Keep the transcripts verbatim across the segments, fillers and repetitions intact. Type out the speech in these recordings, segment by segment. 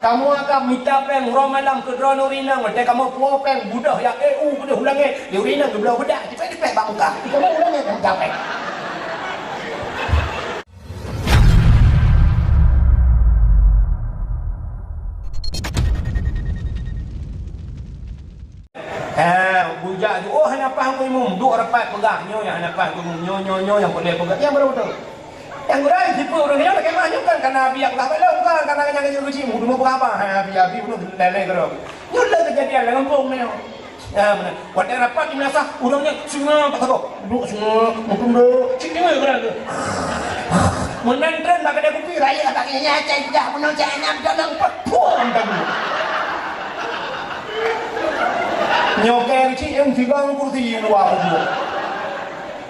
Kamoe ka mita péng uroe malam keu droeneuh ureueng inong, watèe kamoe puwoe péng budôh jak E U keudéh u langèt, di ureueng inong geubloe beudak, tipék-tipék bak muka. Kamoe u langèt ka mita péng. Ha, bujak tu, oh, hana paih Teungku Imum, duek rapat peugah, nyoe nyang hana paih Teungku Imum, nyoe, nyoe, nyoe nyang peureulèe peugah, nyang beureubeutôi. Nyang geurai sifeuet ureueng nyoe lakèe mah nyoe kan, kana biak lah, belom kan, kana nyang geujeuet keuchik, mudu mau peugah apa, ha, abi, abi, bunoe lélé keudroe. Nyoe le keujadian lam gampông nyoe. Ya, beuna. Watèe rapat di meunasah, ureueng nyan singoh bak sagoe. Duek singoh, meuteumé, cit deungö keudroe. Meunan treun bak keudè kupi, rayeuk bak nyan, cai dah bunoe, cai nyang jalan, peuet, puang tadi. Nyoe kèe cit, em, sigoe kursi luwa kubu.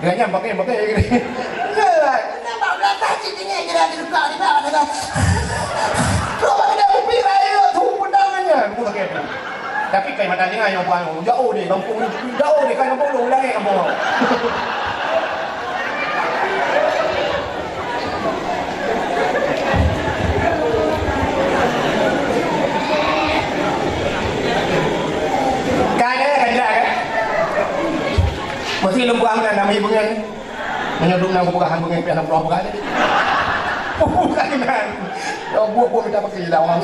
Geuh nyan pakai, pakai. Nyoe, nampak belakang cit tinggi, kira di depan, di bawah, di bawah. Terus bak keudè kupi, rayeuk, tu peudang nyan, bukan pakai. Tapi kai mata tinggai nyang buang, jauh deh, gampông ni, jauh deh, kai gampông lu, ulangi gampông lu. Kai deh, kai jelas kan? Mesti lom buang kan, nama ibu kan? Menyodok nama bukan, bukan, bukan, bukan, bukan. Bukan kan? Ya, buah, buah minta pakai dah orang.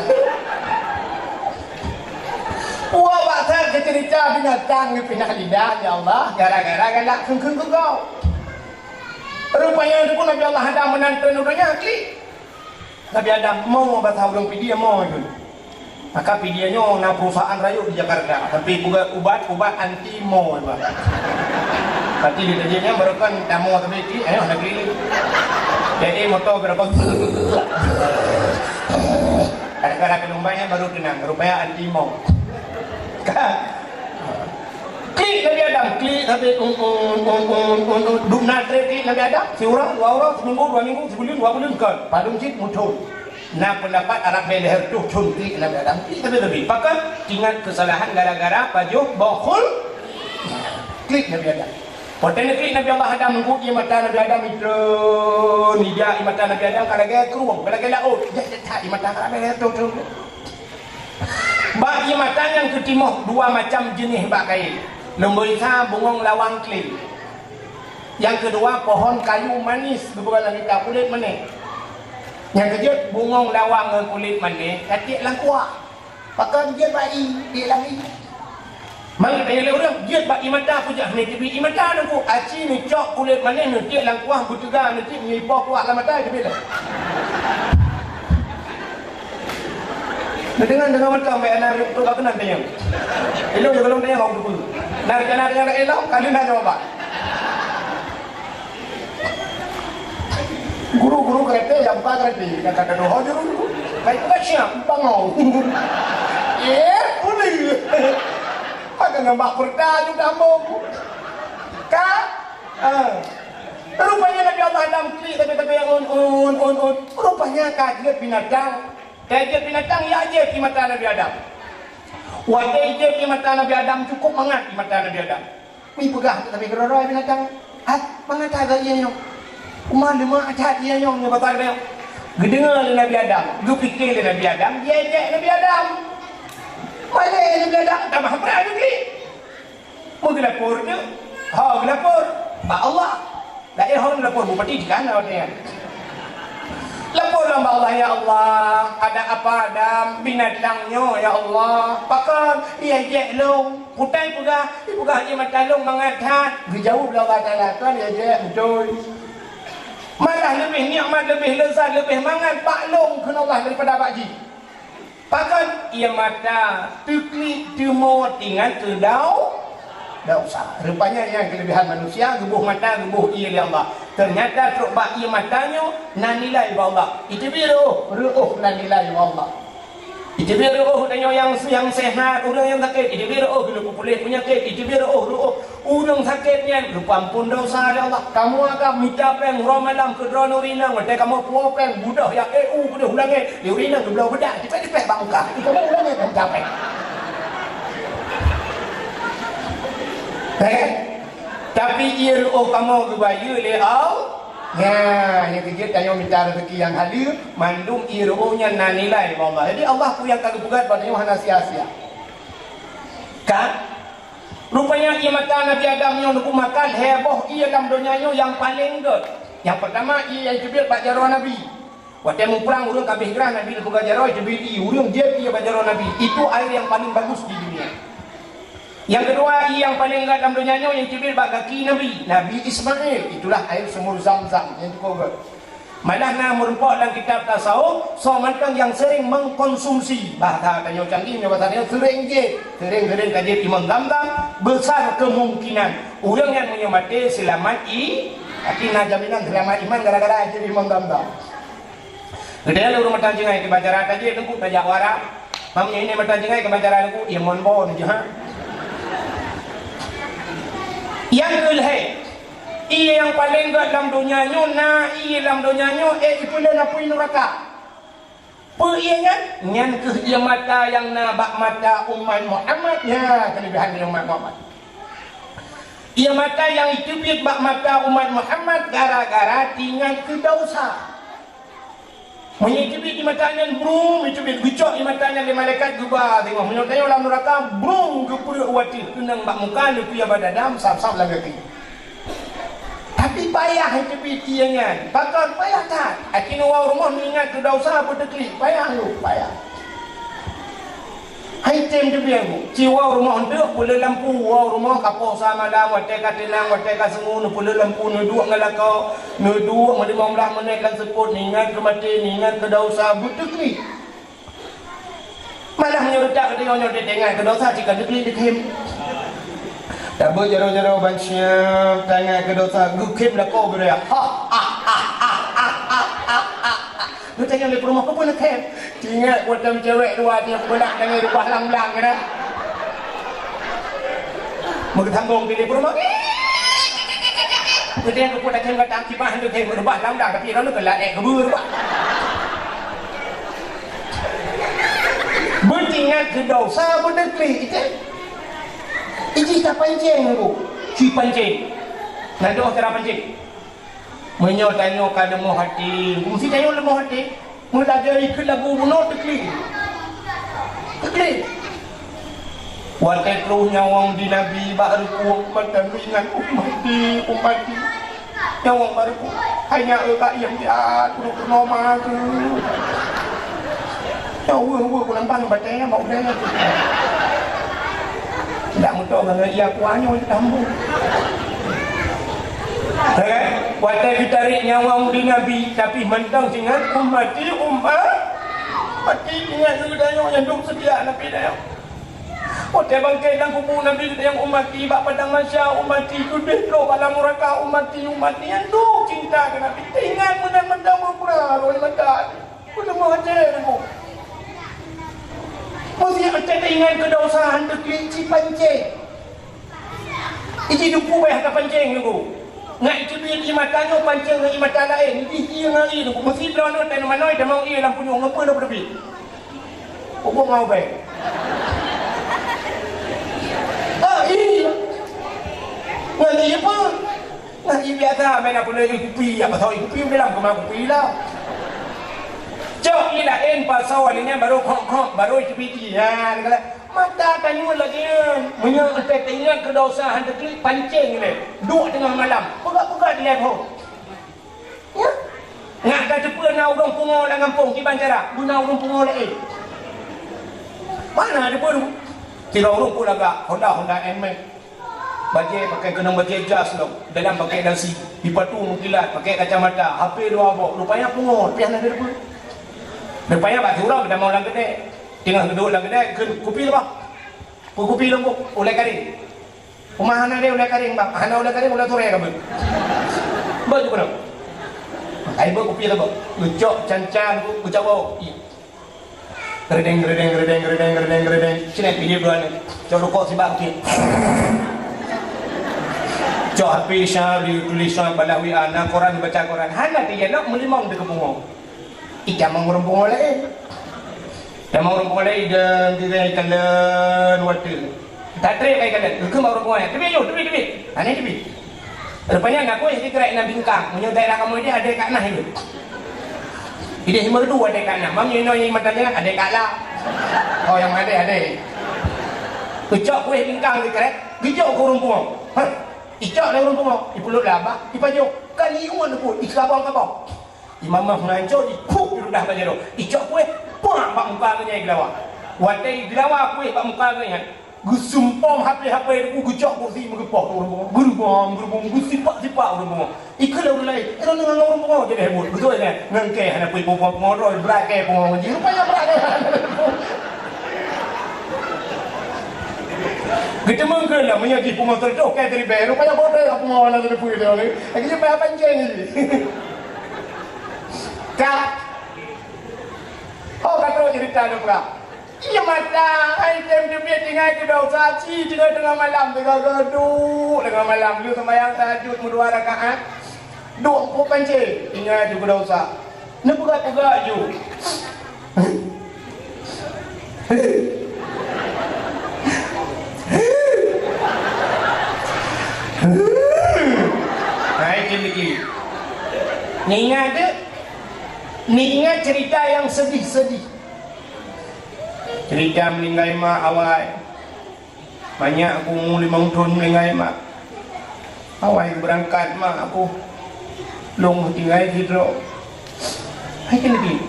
Wah, bak that geuceurita binatang geupinah lidah, ya Allah, gara-gara galak kheun-kheun keu gob. Rupanya tu pun Nabi Allah Adam meunan treun ureueng nyan klik. Nabi Adam mo, basa ureueng Pidie mo itu. Maka Pidie nyoe na perusahaan rayeuk di Jakarta, tapi buka ubat-ubat anti mo itu. Tapi di Pidie nyan baru kan tamu tapi klik, ayo nak klik. Jadi motor berapa? Kadang-kadang keunumbangnya baru tenang, rupanya anti mong. Kan? Klik Nabi Adam, klik sampai un, un, un, un, un, un. Dum na trép klik Nabi Adam, siurang, dua urang, seminggu, dua minggu, sebulan, dua bulan, kan? Padum cit muncul. Na pendapat Arab bèk lhèe reutôh thôn klik Nabi Adam, klik sampai lebih. Pakon? Ingat kesalahan gara-gara pajoh boh khul. Klik Nabi Adam. Watèe neuklik Nabi Allah Adam, ngon ié mata Nabi Adam itreun, ija ié mata Nabi Adam ka lagèe krueng, ka lagèe laôt. Ija that ié mata ka lagèe laôt. Bak ié mata nyan geutimoh dua macam jeunèh bak kayèe. Nombor sa bungong lawang klé. Nyang keudua pohon kayu manis geupeugah lam kitab kulét manéh. Nyang keujeuet bungong lawang ngon kulét manéh ka tiek lam kuah. Pakon jeuet bak ié, tiek lam ié. Mari tanyong lé ureueng, jeuet bak ié mata peue jak, hana teubiet ié mata Teungku. Aci neucok kulét manéh neutiek lam kuah, beuteuga neutiek nyoe ipoh kuah lam mata, teubiet lé. Neudeungon deungon mantong bèk na reuek bak keunan tanyong. Ilôn nyang golom tanyong hana teupeue. Na rencana tanyong laén lom, ka lheueh na jawaban. Guru-guru karate, nyang buka karate, nyang kata doho juru. Baik, bukan siap, bangau. Eh, boleh. Pakai nambah perda juga, Bung. Ka? Ah. Rupanya Nabi Allah Adam klik, tapi, tapi, un, un, un, un. Rupanya ka jeuet binatang. Ka jeuet binatang, ya jeuet di mata Nabi Adam. Watèe jeuet di mata Nabi Adam, cukup mangat di mata Nabi Adam. Meupeugah tapi keudroe-droe binatang, "Hai, mangat that ié nyoe? Uma leumah that ié nyoe ngon basa geutanyoe." Geudeungoe lé Nabi Adam, geupike lé Nabi Adam, jijak Nabi Adam. Malèe Nabi Adam, tamah prang geuklik. Meugeulapor teuh, ho geulapor bak Allah. Laén ho geulapor bupati jikana watèe nyan. Lapor lom bak Allah, "Ya Allah, ada apa Adam binatang nyoe, ya Allah? Pakon ié jijak lôn?" Kutai peugah, ipeugah ié mata lôn mangat that. Geujaweueb lé Allah Taala, "Kon ié jijak beutôi. Malah leubeh nikmat, leubeh leuzat, leubeh mangat bak lôn," kheun Allah, "daripada bak jih." Pakon ié mata teuklik teumo tingan keu dau-, desya. Rupanya nyan keuleubehan manusia, geuboh mata, geuboh ié lé Allah. Teunyata trok bak ié mata nyoe na nilai bak Allah. Iteubiet reuôh, reuôh na nilai bak Allah. Iteubiet reuôh tanyoe nyang, nyang sehat, ureueng nyang sakét, iteubiet reuôh geuleupeue puléh peunyakét, iteubiet reuôh, reuôh ureueng sakét nyan geupeuamphon desya lé Allah. Kamoe ka mita péng uroe malam keu droeneuh ureueng inong, watèe kamoe puwoe péng budôh jak E U keudéh u langèt, di ureueng inong geubloe beudak, tipék-tipék bak muka. Kamoe u langèt ka mita péng. Eh? Tapi ié reuôh kamoe geubayeue lé Allah. Nyan, nyang keujeuet tanyoe mita rezeki nyang haleue, mandum ié reuôh nyan na nilai bak Allah. Jadi Allah peue nyang ka geupeugah bak tanyoe hana sia-sia. Kan? Rupanya ié mata Nabi Adam nyoe neupeumakan lhèe boh ié lam donya nyoe nyang paleng gèt. Nyang peurtama ié nyang teubiet bak jaroe Nabi. Watèe muprang ureueng ka abéh grah Nabi neupeugah jaroe, teubiet ié, ureueng jieb ié bak jaroe Nabi. Itu air yang paling bagus di dunia. Nyang keudua, ié nyang paleng gèt lam donya nyoe nyang teubiet bak gaki Nabi, Nabi Ismail. Itulah air sumur Zamzam nyang cukôp gèt. Malah na meurumpok lam kitab tasawuf, soe mantong nyang sering mengkonsumsi, bahasa tanyoe canggih, bahasa tanyoe sering jieb, sering-sering ka jieb imam Zamzam, besar kemungkinan ureueng nyan meunyoe maté seulamat i-, tapi na jaminan seulamat iman gara-gara jieb imam Zamzam. Geutanyoe lé ureueng mata jingai, kiban cara tajieb teungku tajak wara. Meunyoe ini mata jingai, kiban cara teungku, ié mon bon jih, ha. Nyang keulhèe, ié nyang paleng gèt lam donya nyoe na ié lam donya nyoe, eh, ipeuleueh apui nuraka. Peue ié nyan? Nyan kheueh ié mata nyang na bak mata umat Muhammad. Nyan keulebihan umat Muhammad. Ié mata nyang iteubiet bak mata umat Muhammad gara-gara teuingat keu desya. Meunyoe iteubiet di mata nyan, brung, iteubiet geucok di mata nyan lé malaikat geuba teungoh. Meunyoe tanyoe lam nuraka, brung, geupeureuek u ateueh, keunong bak muka, neukuyue bak dada, meusab-sab lam gaki. Tapi payah iteubiet ié nyan. Pakon payah that? Akhé neuwoe rumoh neuingat keu desya, beuteuklik. Payah lom, payah. Hai tem teubiet, Bu. Ci woe rumoh eunteuk, peuleueh lampu, woe rumoh ka poh sa malam, watèe ka teunang, watèe ka seungue, neupeuleueh lampu, neuduek ngon lakoe, neuduek meulimong blah menit lam seupôt, neuingat keu maté, neuingat keu desya, beuteuklik. Malah meunyoe reutak geutanyoe nyoe teuingat keu desya, cit ka teuklik dikhem. Tabeuet jaroe-jaroe ban siab, teuingat keu desya, geukhém lakoe beuraya. Ha, ha, ha. Geutanyong lé peurumoh, "Keupeue neukhém?" Teuingat watèe meucewek dua, teuingat peunak tangai reubah lam blang keunan. Meugeutambong lé peurumoh. Geutanyong keupeue takhém gata, kiban hana khém, reubah lam blang, tapi droeneuh keulah ék keubeue reubah. Beuteuingat keu desya, beuteuklik, itu. Ijih ka pancéng, Bu. Ci pancéng. Nyan dua cara pancéng. Meunyoe tanyoe ka leumoh até, meusti tanyoe leumoh até. Meulagèe ikheun lagu bunoe teuklik. Teuklik. Watèe troh nyawöng di Nabi bak reukôk, mantong ingat, "Ummati, ummati." Nyawöng bak reukôk. Hai nyak, eu, ka iem siat, peurunoe ma keuh. Nyoe weueh-weueh kulang bang batèe nyan bak ulèe. Ndak meutoe ngon ia kuah nyoe teutambu. Eh, watèe geutarek nyawa di Nabi, tapi mantong teuingat ummati, ummat. Mati ingat geutanyoe nyang dum seutia Nabi tanyoe. Watèe bangkét lam kubu Nabi geutanyoe ummati, bak padang mahsyar ummati, keudeh ploh bak lam nuraka ummati, ummati nyang dum cinta keu Nabi. Teuingat meunan mantong meupra roh mata. Peuleumah até, Teungku. Meuseuti teuingat keu desya han teuklik ci pancéng. Iji duku bèh ka pancéng, Teungku. Ngat iteubiet di mata nyoe pancéng ngon di mata laén. Iji ié ngon ié, Teungku. Meuseuti droeneuh teuh manoe tamong ié lam punyueng, ngon peue lôn peuteubiet? Hukôm mau bèh. Ah, ié. Ngon ié peue? Nah, ié biasa, meunan peureulèe ié kupi, apa saboh ié kupi dalam keumah kupi lah. Cok ié laén pasoe lé nyan baru khok-khok, baru iteubiet ié. Ha, mata tanyoe lagèe nyan. Meunyoe teuingat keu desya han teuklik pancéng lé. Duek teungoh malam, peugah-peugah di lhèe thôn. Nyan. Ngat ka teupeue na ureueng pungo lam gampông kiban cara, beuna ureueng pungo laén. Mana teupeue tu? Sidroe ureueng peue lagak, Honda, Honda Nmax. Bajèe pakai keunong bajèe jas lom, dalam pakai dasi, sipatu meukilat, pakai kacamata, H P dua boh, rupanya pungo, tapi hana teupeue. Rupanya bak siuroe geutamong lam keudè. Teungoh geuduek lam keudè, kheun kupi lom bah. Peue kupi lom, Bu? Ulèe kareng. Uma hana lé ulèe kareng, bah. Hana ulèe kareng, ulèe turèe ka beuet. Beuet ju keunoe. Ai beuet kupi lom, Bu. Geucok can-can, Bu, geucok, Bu. Iya. Geuredeng, geuredeng, geuredeng, geuredeng, geuredeng, geuredeng. Sini, pih dua ni. Cok rukok sibak, okey. Cok H P sya, ditulis sya, balah W A, na koran, baca koran. Hana teujalok, meulimong teukeubungong. Ih, tamong ureueng pungo laén. Tamong ureueng pungo laén, dan kira ikalon water. Tatrek kai kalon. Keu ureueng pungo laén. Teubiet, teubiet, teubiet. Hana teubiet. Rupanya na kueh sikrek na bingkang. Meunyoe daerah kamoe idéh, adék Kak Nah idéh. Idéh Merdu adék Kak Nah. Meunyoe inoe nyang mata jalan, adék Kak La. Oh, nyang adék, adék. Geucok kueh bingkang sikrek, geujok keu ureueng pungo. Hah? Icok lé ureueng pungo, ipeuleuk lé abah, ipajok. Ka liun pun, ikabong-kabong. Imam mah meungancor, ikuk irudah bak jaroe. Icok kueh, puang bak muka geuh nyan igelawa. Watèe igelawa kueh bak muka geuh nyan, geusumpom hapé-hapé teungku, geucok kursi meugeupôh keu ureueng pungo. Geurubong, geurubong, geusipak-sipak ureueng pungo. Ikheun lé ureueng laén, "Eh, droeneuh ngon ureueng pungo jadi heboh." Beutôi kan? Ngon kèe hana peue pungo-pungo droe, brat kèe pungo ngon jih. Rupanya brat kèe hana pungo. Geuteumeung kheun lah, meunyoe jih pungo seratus, kèe siribèe. Rupanya bodoh lah pungo hana teupeue droe. Lagi jih payah pancéng jih. Ka. Oh, ka trok cerita lôn peugah. Iya mata, hai tem teubiet tinggai keu dosa, ci teungoh-teungoh malam, teuga-ga duek teungoh malam, lheueh seumayang tahajud meudua rakaat. Duek peuet pancéng, tinggai keu dosa. Neupeugah-peugah ju. Hai, cemiki. Neuingat deh. Neuingat cerita nyang sedih-sedih. Cerita meuninggai mak awai. Manyak ku umu limong thon meuninggai mak. Awai ku beurangkat mak aku. Lôn tinggai sidroe. Hai keuneuk.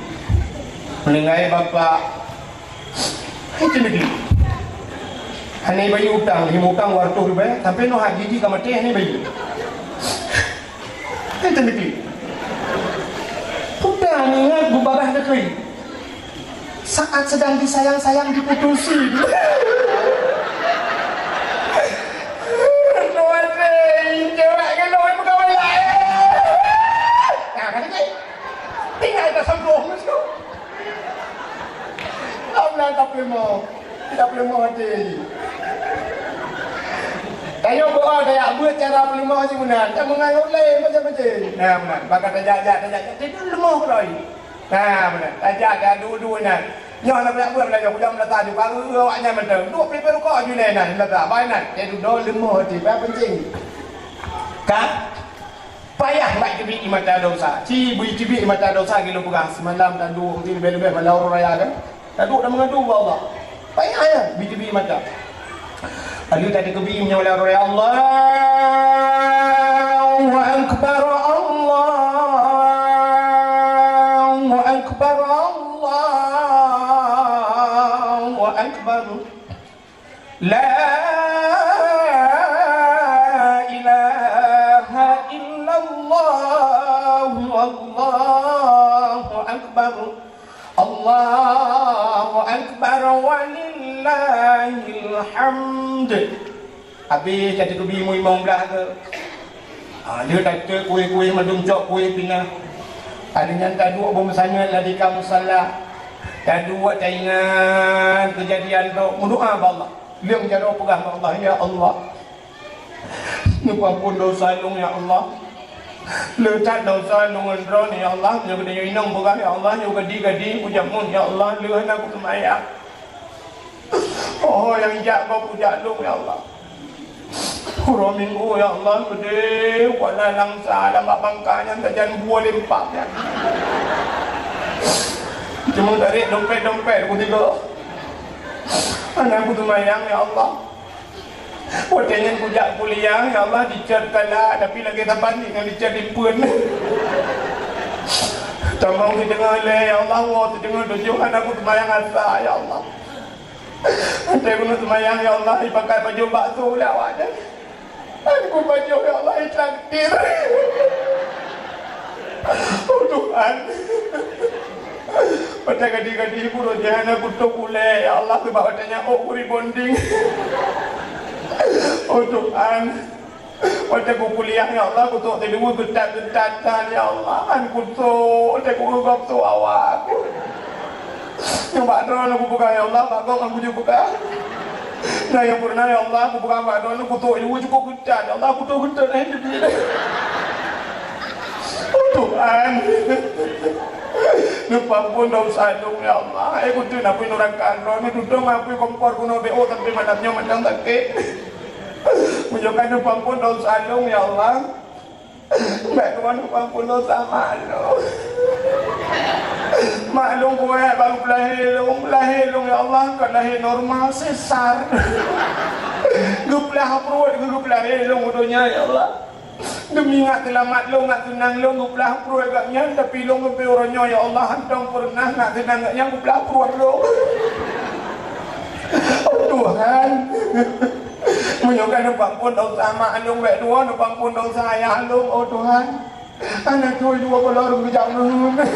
Meuninggai bapak. Hai keuneuk. Hana bayeue utang, lheueh utang dua ratus ribèe, sampai noh haji jih ka maté hana bayeue. Hai keuneuk. Peue ingat bubabah deukui. Saat sedang disayang-sayang diputusi. Tuan deh, cewek ngeluh pegawai lain. Nah, kata cik, tinggal dah sambung. Alhamdulillah, tak boleh mau. Tak boleh mau hati. Tayok doa, tayak buet cara peuleumah cik meunan. Tak mengayoh lain macam-macam. Nah, meunan. Baka tajak-jak, tajak-jak. Tidur lemah pun lagi. Nah, meunan. Tajak dah dua-dua nyan. Nyoh na banyak buet belajar, udah meulata ju, baru awak nyan mantong. Duek pih rukok ju lé nan, meulata. Bai nan. Jadi, dua lemah hati, bai penting. Ka? Payah bak teubiet di mata dosa. Ci bui teubiet di mata dosa, gilo peugah. Semalam taduek, mungkin lebih-lebih malam raya kan. Taduek dan mengadu bak Allah. Payah ya, bui teubiet di mata. Lalu tadi kebi meunyoe lagèe, "Allahu Akbar, Allahu Akbar, Allahu Akbar. La ilaha illallah, Allahu Akbar." Allahu Akbar walillahil hamd. Habéh ka teukeubie meuimong blah ke. Ha, lheueh tateuk kueh-kueh mandum cok kueh pinah. Hari nyan taduek beumeusanyet ladika musala. Taduek taingat keujadian tu, meudoa bak Allah. Lheueh jaroe peugah bak Allah, "Ya Allah, neupeuampon dosa lôn, ya Allah. Le that dosa lôn ngon droeneuh, ya Allah. Nyoe geutanyoe inong peugah, ya Allah, nyoe gadi-gadi kujameun, ya Allah, le hana kuseumayang. Oh, nyang jak gob kujak lôn, ya Allah. Uroe Minggu, ya Allah, keudeh kuala langsa lam bak bangka nyan sajan bue limpak nyan. Cuma tarék dompet-dompet kutiga. Hana kuseumayang, ya Allah." Watèe nyan kujak kuliah, ya Allah, dicet galak, tapi lagèe saban nyan dicet lipeuen. Tamong sideungoe lhèe, ya Allah, woe sideungoe tujoh, hana kuseumayang asa, ya Allah. Watèe keuneuk seumayang, ya Allah, ipakai pajoh bakso lé awak nyan. Hana kupajoh, ya Allah, itraktir. Oh, Tuhan. Watèe gadi-gadi buroe jih hana kutôp ulèe, ya Allah, sabab watèe nyan ôk kurebonding. Oh, Tuhan. Watèe kukuliah, ya Allah, kutôp siluweue geutat-geutat that, ya Allah. Hana kutôp, watèe kugeugop sôk awak. Nyoe bak droeneuh kupeugah, ya Allah, bak gob hana kupeugah. Nah, nyang peureunah, ya Allah, kupeugah bak droeneuh, kutôp siluweue cukôp geutat, ya Allah, kutôp geutat, eh, Oh, Tuhan. Neupeuampon dosa lôn, ya Allah. Eh, beutôi na apui nuraka droeneuh, tutong apui kompor bunoe B O sampai malam nyoe mantong sakét. Meunyoe ka neupeuampon dosa lôn, ya Allah. Bèk tuan neupeuampôn dosa mak lôn. Mak lôn kuat baru peulahé lôn. Peulahé lôn, ya Allah, kon lahé normal, sesar. Geuplah pruet geupeulahé lôn u donya, ya Allah. Demi nak seulamat lôn, nak seunang lôn, geuplah pruet gobnyan, tapi lôn leubeh uroe nyoe, ya Allah, hántom peureunah nak seunang gobnyan geuplah pruet lôn. Oh Tuhan, meunyoe ka neupeuampôn dosa mak lôn, bèk tuan neupeuampôn dosa ayah lôn, oh Tuhan. Hana tui dua belah ureueng geujak meuheueh.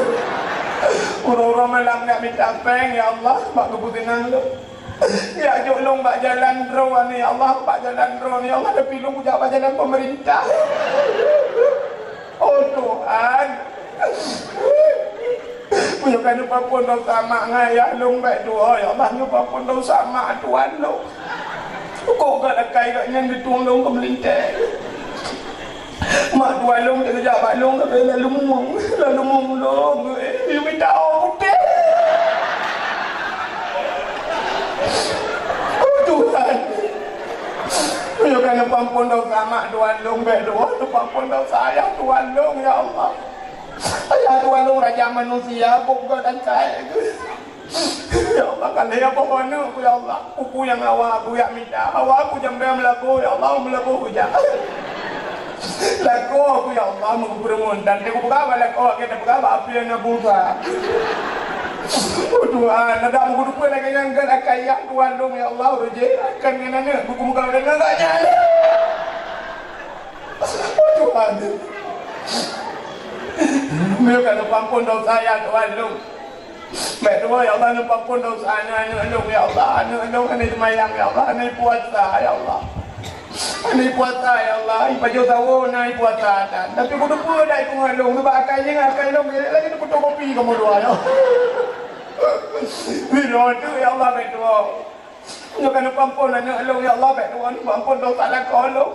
Uroe-uroe malam neuk mita péng, ya Allah, bak geupeuseunang lôn. Geujak jok lôn bak jalan droe ni, ya Allah, bak jalan droe ni, ya Allah, tapi lôn geujak bak jalan pemerintah. Oh Tuhan. Meunyoe ka neupeuampôn dosa mak ngon ayah lôn, bèk tuan, ya Allah, neupeuampôn dosa mak tuan lôn. Kok gak akai gobnyan geutueng lôn keu meulintèe. Mak tuan lôn teukeujak bak lôn, lalu mueng, lalu mueng lôn, eh, mita awak putéh. Oh Tuhan. Meunyoe ka neupeuampôn dosa mak tuan lôn, bèk tuan neupeuampôn dosa ayah tuan lôn, ya Allah. Ayah tuan lôn raja manusia, bôh gob dan kayèe geuh. Ya Allah, ka lhèe boh aneuk ku, ya Allah. Peue-peue nyang awak ku jak mita, awak ku jambèe meulaboh, ya Allah, meulaboh ku jak. Lakoe ku, ya Allah, meukeupeurumun, dan teupeugah bak lakoe, ka teupeugah bak api nyang na pulsa. Oh Tuhan, adak meukeudeupeue lagèe nyan, kan akai ayah tuan lôn, ya Allah, reuji akan ngon aneuk ku, meukawen ngon gobnyan. Oh Tuhan. Meunyoe ka neupeuampôn dosa ayah tuan lôn. Bèk tuan, ya Allah, neupeuampôn dosa aneuk-aneuk lôn, ya Allah. Aneuk lôn hana seumayang, ya Allah, hana puasa, ya Allah. Hana puasa, ya Allah. Ipajoh sawoe na ipuasa tan. Tapi kuteupeu dak itu ngon lôn, nibak akai jih ngon akai lôn, lagèe neufotokopi kamoe dua, ya Allah. Sidroe teuk, ya Allah, bèk tuan. Meunyoe ka neupeuampôn aneuk lôn, ya Allah, bèk tuan neupeuampôn dosa lakoe lôn.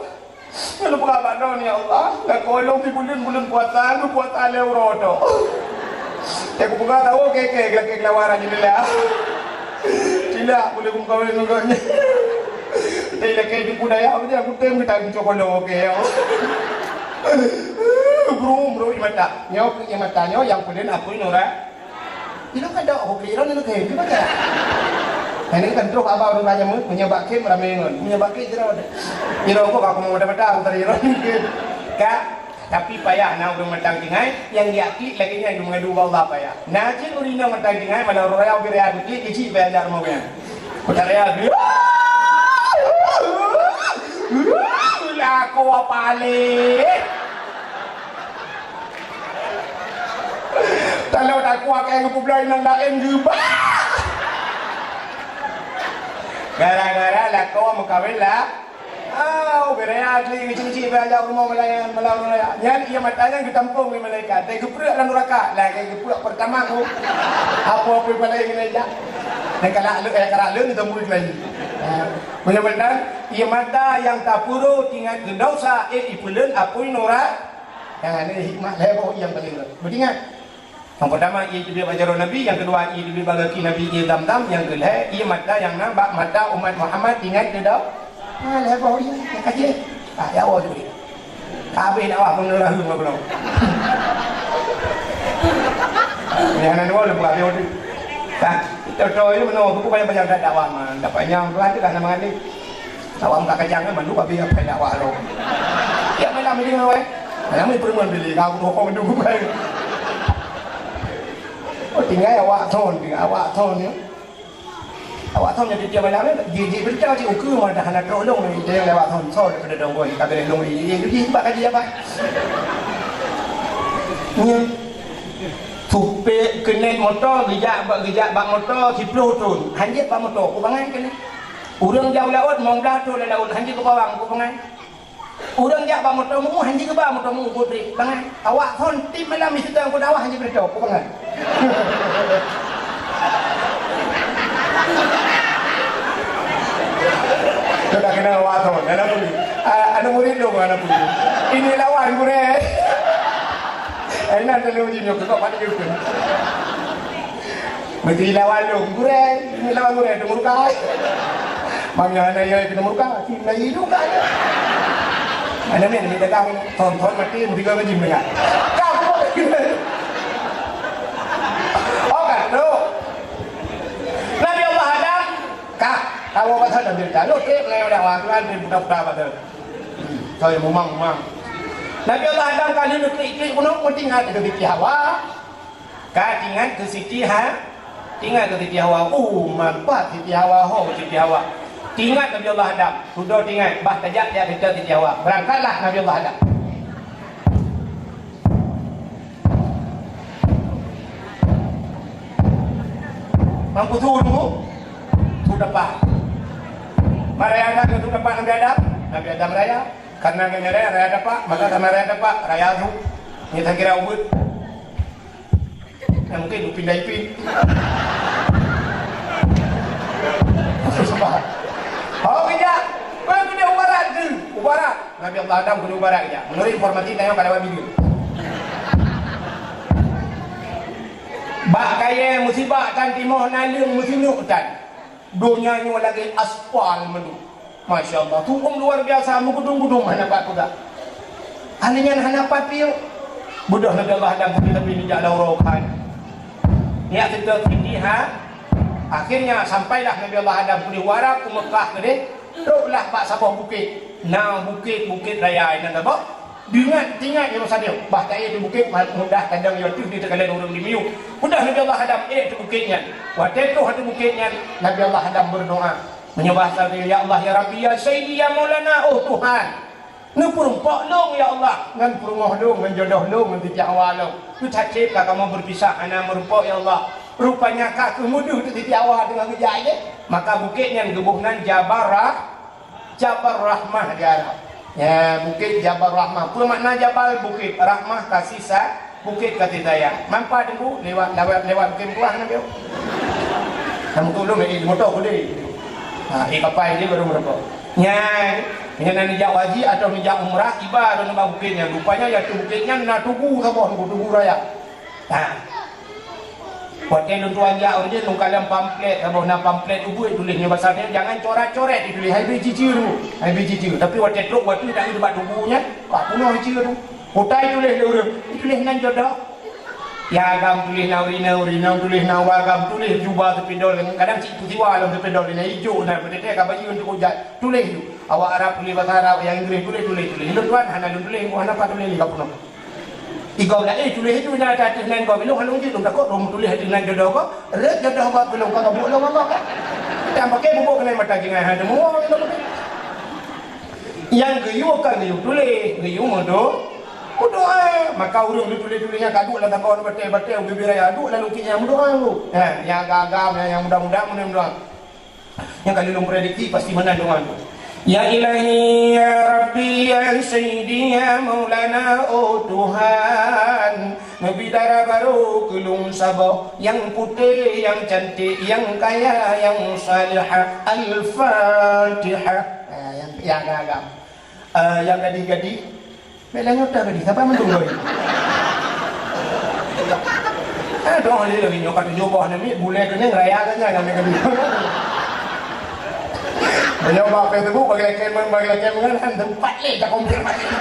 Nyoe lôn peugah bak droeneuh, ya Allah, lakoe lôn sibuleuen-buleuen puasa, lôn puasa lhèe uroe tok. Teupeugah tahu, oke, oke, lakèe keulawa rot jendela. Cilak, boleh meukawen ngon gobnyan. Tapi lakèe tipu daya, aku tem kita cuba lo, oke, ya. Bro, bro, di mata. Nyoe, di mata nyoe, nyang peudeueng aku nyoe, Rak. Ilôn ka dok, ho keu ilôn ilôn keu, keu bagaih. Nyan kan trok haba ureueng banyak meuh, meunyoe bak khem ramé ngon, meunyoe bak khem sidroe. Ilôn kok aku meu mata-mata, aku tadi ilôn keu. Ka, tapi payah na ureueng mantang tinggai, nyang geujak klik lagèe nyan, ilôn meungadu bak Allah payah. Na cit ureueng inong mantang tinggai, malam raya ubé raya klik, keuchik bak aneuk rumoh nyan. Kota raya, lakoe paléh. Taloe takue keu geupeubloe inong laén geubah. Gara-gara lakoe meukawen lah. Au, beuraya asli geucuci beuraya rumoh meulayan, meulayan, meulayan. Nyan ie mata nyan geutampong lé malaikat. Dai geuprek lam nuraka. Lah, dai geuprek pertama tu. Apa-apa malaikat kena jak. Dan kalak lé, eh, kalak lé ni tembus lagi. Ha. Mudah-mudahan ie mata nyang tapuro tingat geudosa, eh, ipeuleuen apui nuraka. Nah, ini hikmah lhèe boh nyang paling rot. Beuingat. Nyang peurtama, ie teubiet bak jaroe Nabi, nyang keudua, ie teubiet bak gaki Nabi, ie Zamzam, nyang keulhèe, ie mata nyang na bak mata umat Muhammad ingat keu dau-, ha, lhèe boh ie, nyang ka jeuet. Ah, ya Allah, jeuet. Ka habéh dakwah pun dah lheueh ngon bunoe. Nyang na dua leumpah dia tu. Kan, kita tahu je meunoe, buku banyak-banyak dakwah, man. Dapat nyang Tuhan tu kan nama ni. Awak muka kacang kan, mandum habéh apa dakwah tu. Tiap malam dia dengar, weh. Malam ni perumahan beli, kau tu kau mandum bukan. Oh, tinggai awak thon, tinggai awak thon ni. Awak thon jadi tiap malam ni, jijik berita cik uku mah dah nak terolong ni, dia lewat thon, thon daripada dong boy, kata dia dong boy, dia jadi sebab kaji apa? Nya. Supé keuneuk moto, geujak bak, geujak bak moto siploh thon. Hanjeuet bak moto, ku bangai keuneuk. Ureueng jak u laôt, limong blaih thon lam laôt, hanjeuet keu bawang, ku bangai. Ureueng jak bak moto mu, hanjeuet keu bak moto mu, ku trép, bangai. Awak thon tim malam di situ, ku dakwah hanjeuet keu moto, ku bangai. Sudah kenal awak thon, anak murid. Ah, anak murid dong, anak murid. Ini lawan gurèe. Ai na teuh lôn jih nyoe, keu kok pat geukheun. Meuti lawan lôn, gurèe, meuti lawan gurèe, teumeuruka. Mangnya hana yai keu teumeuruka, si Melayu juga. Ada ni, ada dagang, thon-thon mati, tiga gaji menengah. Kamu. Oh, kan, tu. Nabi Allah Adam, kah, tahu pasal Nabi Adam. Lu, trip, lewat dakwah, Tuhan, di budak-budak, kata. Hmm, saya memang, memang. Nabi Allah Adam kali itu klik-klik gunung, mesti ingat ke Siti Hawa. Ka ingat ke Siti Ha-, ingat ke Siti Hawa. Oh, manfaat Siti Hawa, ho Siti Hawa. Ingat Nabi Allah Adam. Sudah ingat, bah tajak, jak cerita Siti Hawa. Berangkatlah Nabi Allah Adam. Mampu suruh, sudah dapat. Maraya anak tu dapat Nabi Adam, Nabi Adam raya. Karena Nabi raya, raya dapat, maka karena raya dapat, raya tu. Ni saya kira ubit. Ya, mungkin upin dan ipin. Sebab. Oh, kejap. Kau kena ubarat tu. Ubarat. Nabi Allah Adam kena ubarat kejap. Menurut informasi, tanya pada Nabi. Bak kayée musibah tan timoh naleueng meusinyok tan. Donya nyoe lagée aspal mandum. Masya Allah, tu'uem luar biasa, meugudong-gudong hana pat peugah. Ahli nyan hana pat piôh. Beudôh Nabi Allah Adam tapi-tapi neujak lam uroe khan. Nyak seutôt tinggi ha. Akhirnya sampailah Nabi Allah Adam keudeh u Arab, u Meukah keudeh, troklah bak saboh bukét. Na bukét-bukét raya inan saboh. Diingat, diingat nyoe masa nyoe, bah taék di bukét, mudah kadang nyoe teuh di teukalon ureuëng di miyueb. Mudah Nabi Allah Adam ék di bukét nyan. Watée troh di bukét nyan, Nabi Allah Adam berdoa. Meunyoe bahasa dia, "Ya Allah, ya Rabbi, ya Sayyidi, ya Maulana, oh Tuhan. Neupeurumpok lôn, ya Allah, ngon peurumoh lôn, ngon jodoh lôn, ngon Siti Hawa lôn. Keu that cit ka kamoe berpisah, hana meurumpok, ya Allah. Rupanya ka kheueh meudeuh di Siti Hawa teungoh geujak jih." Maka bukét nyan geuboh nan Jabal Rah-, Jabal Rahmah di Arab. Ya, bukét Jabal Rahmah. Peue makna jabal? Bukét. Rahmah, kasih sa-, bukét kasih sayang. Mampa teungku lewat, lewat, lewat bukét meutuah na biôh. Kamu tu belum, eh, motor kude. Ha, eh, kapai dia baru merokok. Nya, nya na neujak haji atau neujak umrah, tiba ada nibak bukét nyan. Rupanya ya tu bukét nyan na tugu saboh, tugu raya. Ha. Watée lôn tuan jak ureuëng, lôn kalon pamflet, saboh na pamflet ubeut tuléh nyoe basa nyoe, jangan coret-coret dituléh, hai bri ciceu tu, hai bri ciceu. Tapi watée trok, watée tak ada bak tugu nyan, bak punoh ciceu tu. Kutai tuléh lé ureuëng, dituléh nan jodoh. Ya agam tuléh na ureuëng, ureuëng tuléh na agam, tuléh jubah seupidol, kadang cit peusiwa lom seupidol, na ijo na, beuteutek ka bayeue untuk ujat. Tuléh tu. Awak Arab tuléh basa Arab, yang Inggris tuléh, tuléh, tuléh. Lôn tuan hana lôn tuléh, hana pat tuléh lé ka punoh. Igob laén tuléh itu na ateueh nan gob, ilong halong jeuet lom takot lom tuléh ateueh nan jodoh gob, rot jodoh gob, ilong ka gabuk lom gob. Dan pakai bubuk keunan mata jingai, ha, temu. Nyang geuyue ka geuyue tuléh, geuyue meudo-, meudoa. Maka ureuëng tuléh-tuléh nyan ka duek lam saboh batée-batée ubé-ubé raya, duek lam lungkit nyan meudoa. Ha, nyang agam-agam, nyang muda-muda meudoa. Nyang ka lheueh lôn prediksi pasti meunan deungon. Ya Ilahi, ya Rabbi, ya Sayyidi, ya Maulana, oh Tuhan, neubi dara barô keu lôn saboh, nyang putéh, nyang cantik, nyang kaya, nyang salihah. Al-Fatihah. Ah, nyang, nyang agam-agam. Ah, nyang gadih-gadih. Bela nyota tadi, siapa mendung tadi? Eh, dong lé lagi nyoe ka tujoh boh namiet, bulée keuneung raya saja kami kali. Meunyoe bak Facebook bagi lagée men, bagi lagée men kan tempat lé dah konfirmasi.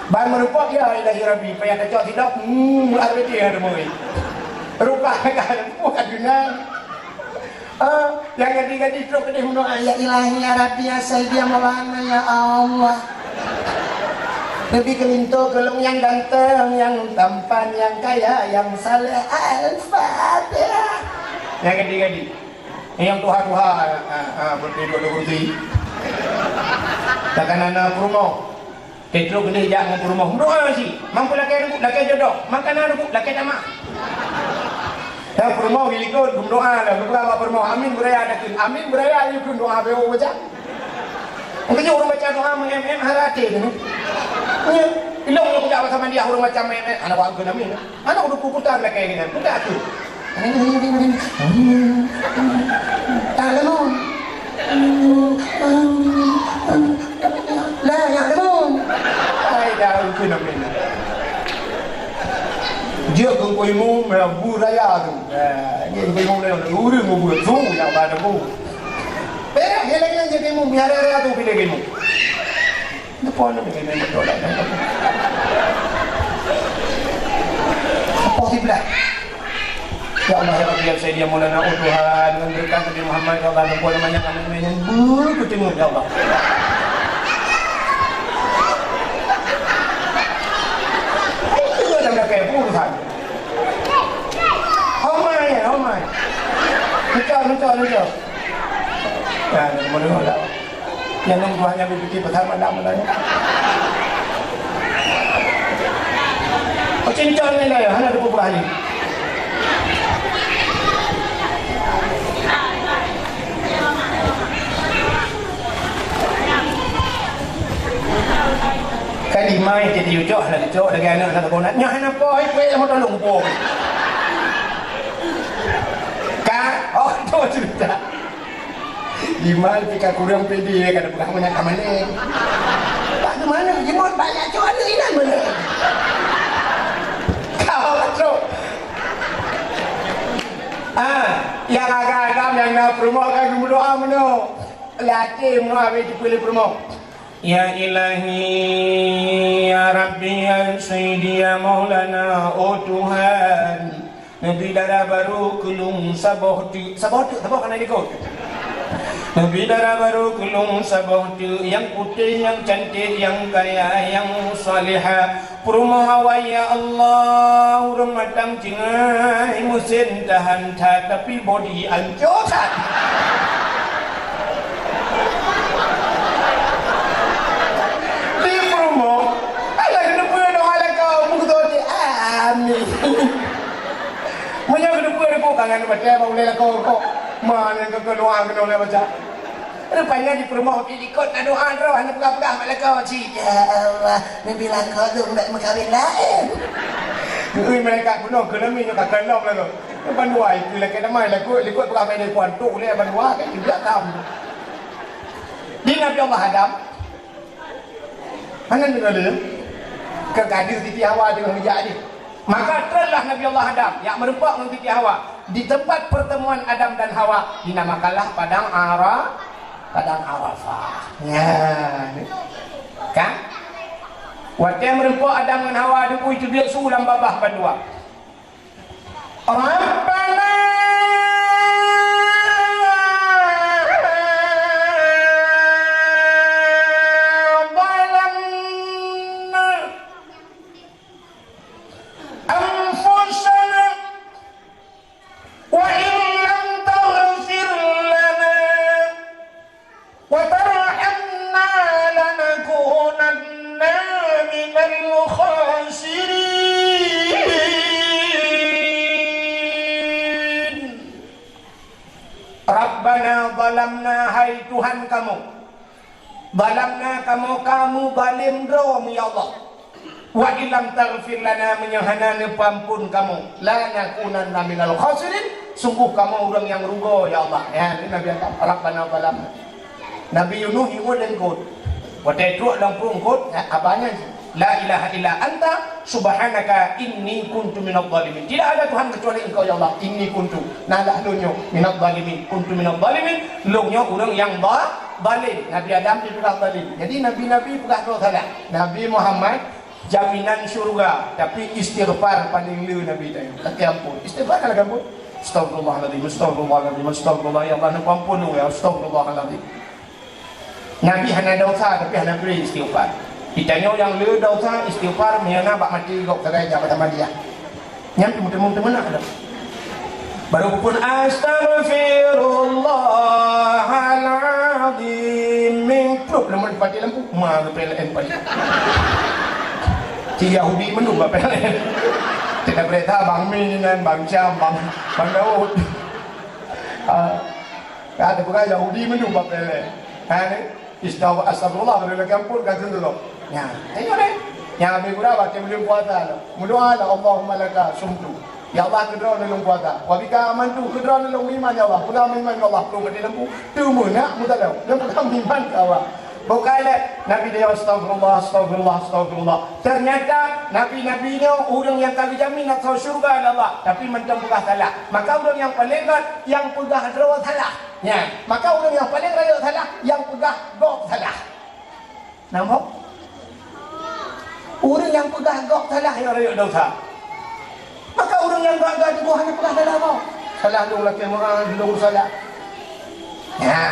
Ban meureumpok ya Ilahi Rabbi, payah tacok sidok, hmm, R B T ada moi. Rupah ka bukan dunia. Ah, nyang gadih-gadih trok keudeh meudoa, "Ya Ilahi, ya Rabbi, ya Sayyidi, ya Maulana, ya Allah. Neubi keu linto keu lôn nyang ganteng, nyang tampan, nyang kaya, nyang saleh." Al-Fatihah. Nyang gadih-gadih. Nyang tuha-tuha, ah, ah, ah, beutôi dua kursi. Takkan na peurumoh. Petrus geudeh jak ngon peurumoh, meudoa cit. Mampu lakée reubot, lakée jodoh. Makanan reubot, lakée tamah. Dan peurumoh geulikot, meudoa lah. Meudoa bak peurumoh, "Amin beuraya takheun." Amin beuraya, yue kheun doa beu baca. Mungkin ureuëng baca doa meuem-em hana até tu. Ya, ilong nyang jak basa mandiah ureuëng baca meuem-em, hana wak kheun amin. Aneuk udah putar lakée nyan, putar tu. Tak lama. Lah, ya lama. Ai, dah, itu namanya. Dia kengkoi mu, bu raya tu. Nah, ini kengkoi mu, urung mu, bu, tu, ya, pada bu. Berak, dia lagi nak jadi mu, biar raya tu, pilih mu. Apa nama ini? Apa siblah? Ya Allah, ya Rabbi, ya Sayyidi, ya Maulana, oh Tuhan, dengan berkat Nabi Muhammad, ya Allah, dan puan banyak kami ini yang berketemu, ya Allah. Itu ada mereka yang urusan. Homai, homai. Lucu, lucu, lucu. Ya, boleh, boleh. Nyang nyan buah nyang bipikir pasal malam-malam nyan. Oh, cincong ni lah ya, hana ada buah ni. Kan imai jadi ucok, hana dicok, lagi anak hana kebonat. Nyoh hana po, ai kuek lampu tolong po. Kan? Oh, tu cerita. Iman pih ka kureueng pede, ka teupeugah meunan ka malèe. Bak keumanö? Jimeuet bak jak cok aneuk inan meunan. Ka trok. Ah, nyang agam-agam nyang na peurumoh ka geumeudoa meunoe. Lé até meunoe habéh jipeuleue peurumoh. Ya Ilahi, ya Rabbi, ya Sayyidi, ya Maulana, oh Tuhan. Neubri dara barô keu lôn saboh teuk. Saboh teuk, saboh ka na likot. Neubri dara barô keu lôn saboh teuk, nyang putéh, nyang cantik, nyang kaya, nyang salihah. Peurumoh awai, ya Allah, ureueng matang ceungai, meusén tahan that, tapi bodi ancô that. Di peurumoh, alah keuneuk peue doa lakoe, meukeusut, amin. Meunyoe keuneuk peue, ka ngon batèe bak ulèe lakoe kok. Ma nyang keu doa keunoe lé baca. Rupanya di peurumoh di likot na doa droe, hana peugah-peugah bak lakoe cit. Ya Allah, neubri lakoe tu bèk meukawen laén. Ui, malaikat bunoe keuneumi nyoe ka keunoe lakoe. Bandua itu lakèe damai lakoe, likot peugah bak dia kuan tu lé bandua kan juga kam. Di Nabi Allah Adam, Hana deungoe lé, keu ka deuh Siti Hawa teungoh geujak jih. Maka trônlah Nabi Allah Adam, jak meureumpok ngon Siti Hawa. Di teumpat peurteumuan Adam dan Hawa, dinamakanlah Padang Ara-, Padang Arafah. Nyan. Kan? Watèe meureumpok Adam ngon Hawa, di peue teubiet su lam babah bandua. Rabbana zalamna anfusana wa in lam taghfir lana wa tarhamna lanakunanna minal khasirin. Rabbana zalamna, hai Tuhan kamoe, zalamna, kamoe ka meuzalim droe, ya Allah. Wa illam taghfir lana, meunyoe hana neupeuampôn kamoe, lanakunanna minal khasirin, sungguh kamoe ureueng nyang rugoe, ya Allah. Ya, ini Nabi Adam, Rabbana zalamna. Nabi Yunus jiôt lam eungkôt. Watèe trôk lam pruet eungkôt, ya, abah nyan, "La ilaha illa anta, subhanaka, inni kuntu minadh dhalimin." Tidak ada Tuhan kecuali Engkau, ya Allah. Inni kuntu, nah lah lôn nyoe, minadh dhalimin, kuntu minadh dhalimin, lôn nyoe ureueng nyang dha-, dhalim. Nabi Adam jipeugah dhalim. Jadi nabi-nabi peugah droe salah. Nabi Muhammad jaminan syurga, tapi istighfar paling le Nabi tanyoe. Lakèe ampôn. Istighfar ka lakèe ampôn. Astagfirullahaladzim, astagfirullahaladzim, astagfirullah, ya Allah, neupeuampôn lôn, ya, astagfirullahaladzim. Nabi hana desya, tapi hana bri istighfar. Geutanyoe nyang le desya, istighfar, meunyoe na bak maté gob sagai jak bak taman dia. Nyan teumeuteumeu teumeunak dah. Baru pun astagfirullahaladzim. Mingklub lemon padi lampu. Ma ke P L N padi. Si Yahudi mendung bak P L N. Tidak berita Bang Min, Bang Cam, Bang, Bang Daud. Ah, ada bukan Yahudi mendung bak P L N. Ha, ni? Istawa-, astagfirullah, bari lakèe ampôn, ka kheun lom. Nyan, tengok deh. Nyan habéh gura baca buleuen puasa tu. Meudoa lah, "Allahumma laka sumtu." Ya Allah, keu Droeneuh lôn puasa. "Wa bika amantu," keu Droeneuh lôn meuiman, ya Allah. Peugah meuiman, ya Allah, peue mati lampu. Teuma nak meutalon. Lôn peugah meuiman keu Allah. Bukai lé Nabi dia, "Astagfirullah, astagfirullah, astagfirullah." Ternyata nabi-nabi nyoe ureueng nyang ka geujamin atau syurga lé Allah, tapi mantong peugah salah. Maka ureueng nyang paleng göt nyang peugah droe salah. Nyan, maka ureueng nyang paleng rayeuk salah, nyang peugah gob salah. Nampak? Ureuëng nyang peugah gob salah, nyan rayeuk desya. Maka ureuëng nyang gagah teungku hana peugah salah boh. Salah lôn lakée meu'ah, lôn salah. Ya,